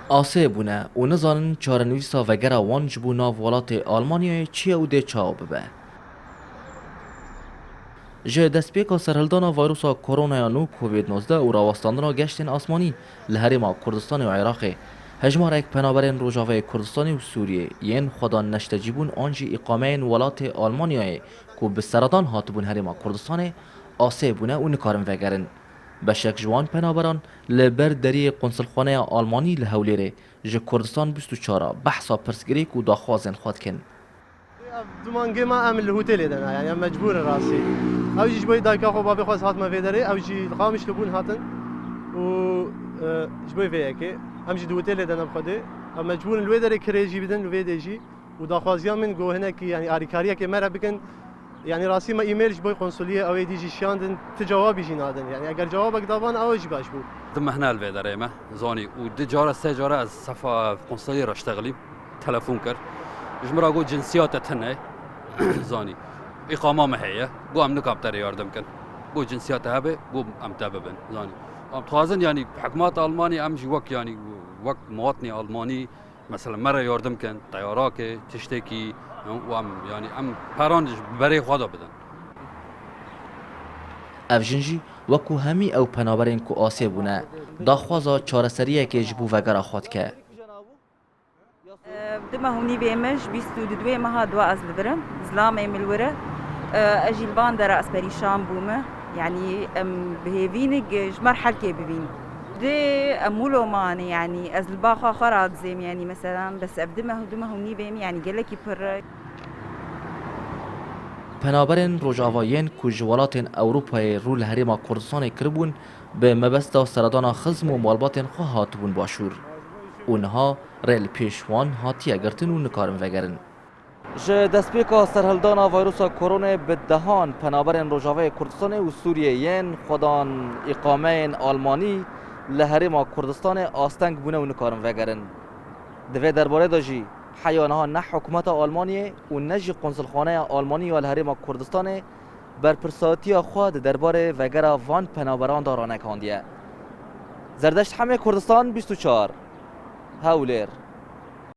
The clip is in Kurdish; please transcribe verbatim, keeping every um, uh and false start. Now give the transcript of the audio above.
Asê bûne û nizanin çarenivîsa vegera wan ji bo nav welatê Almanyayê çi ye û dê çawa bibe. Ji destpêka serhildana vayrusa koronaya nû Covid nozdeh û rawestandina geştên asmanî li herêma Kurdistanê û Iraqê, hejmarek penaberên Rojavayê Kurdistanê û Sûriyê yên xwedan neştecîbûn an jî îqameyên welatê Almanyayê ku bi seredan hatibûn herêma Kurdistanê, asê bûne û nikarin vegerin. Beşek ji wan penaberan li ber deriyê Konsulxaneya Almanî li Hewlêrê ji Kurdistan bîst û çar a behsa pirsgirêk û daxwazên xwe dikin. Ev du mangê me em li hotelê de ne, yani em mecbûr in rastî. Ew jî ji bo dayika xwe, bavê xwe ez hatime vê derê, ew jî li Qamişlo bûn hatin û, e, ji bo vê yekê em jî di hotelê de ne bi Xwedê. Em mecbûr in li wê derê kirê jî bidin, li vê dê jî. Û daxwaziya min ku hinekî, yani, alîkariyekê me re bikin. Yani, rastî me e-mail ji bo konsuliyê ew ê dî jî şiyandin, ti cewabî jî nadin. Yani, eger cewabek daban, ew jî baş bû. Di mehna li vê derê me, zanî, û di cara, sê cara ez sefa konsuliyê re ştexilîm, telefon kir. Ji min re got, cinsiyata te ne, zanî, îqama me heye, got, em nikan te re yardim kin. Got, cinsiyata hebe, got, em te bibin, zanî. Em dixwazin, yani, hikûmeta Almanî, em jî wek, yani, wek muwatinê Almanî, mesela, me re yardim kin, teyarakê, tiştekî, û em, yani, em peran ji berê xwe de bidin. Ev jin jî, wekû hemî ew penaberên ku asê bûne, daxwaza çareseriyekê ji bo vegera xwe dike. Di meh û nîvê me ji bîst û duyê meha dua ez li vir im, zilamê min li wir e. Ez jî li van dera ez perîşan bûme. Yanî em bi hêvî ne ji me re helkê bibîn. Dê em wilo mane, yanî ez li ba xwe xwe radizêm, yanî meselan, bes ev di meh, du meh û nîvê min, yanî gelekî pir e. Penaberên Rojava yên ku ji welatên Ewropayê rû li herêma Kurdistanê kiribûn, bi mebesta seredana xizm û malbatên xwe hatibûn başûr û niha rê li pêş wan hatiye girtin û nikarin vegerin. Ji destpêka serhildana vayrusa koronê bi dehan penaberên Rojavayê Kurdistanê û Sûriyê yên xwedan îqameyên Almanî li herêma Kurdistanê asteng bûne û nikarin vegerin. Di vê derbarê de jî heya niha ne hikûmeta Almaniyê û ne jî Konsulxaneya Almanî ya li herêma Kurdistanê berpirsatiya xwe di derbarê vegera van penaberan de ranekandiye. Zerdeşt Hemê, Kurdistan bîst û çar, Hewlêr.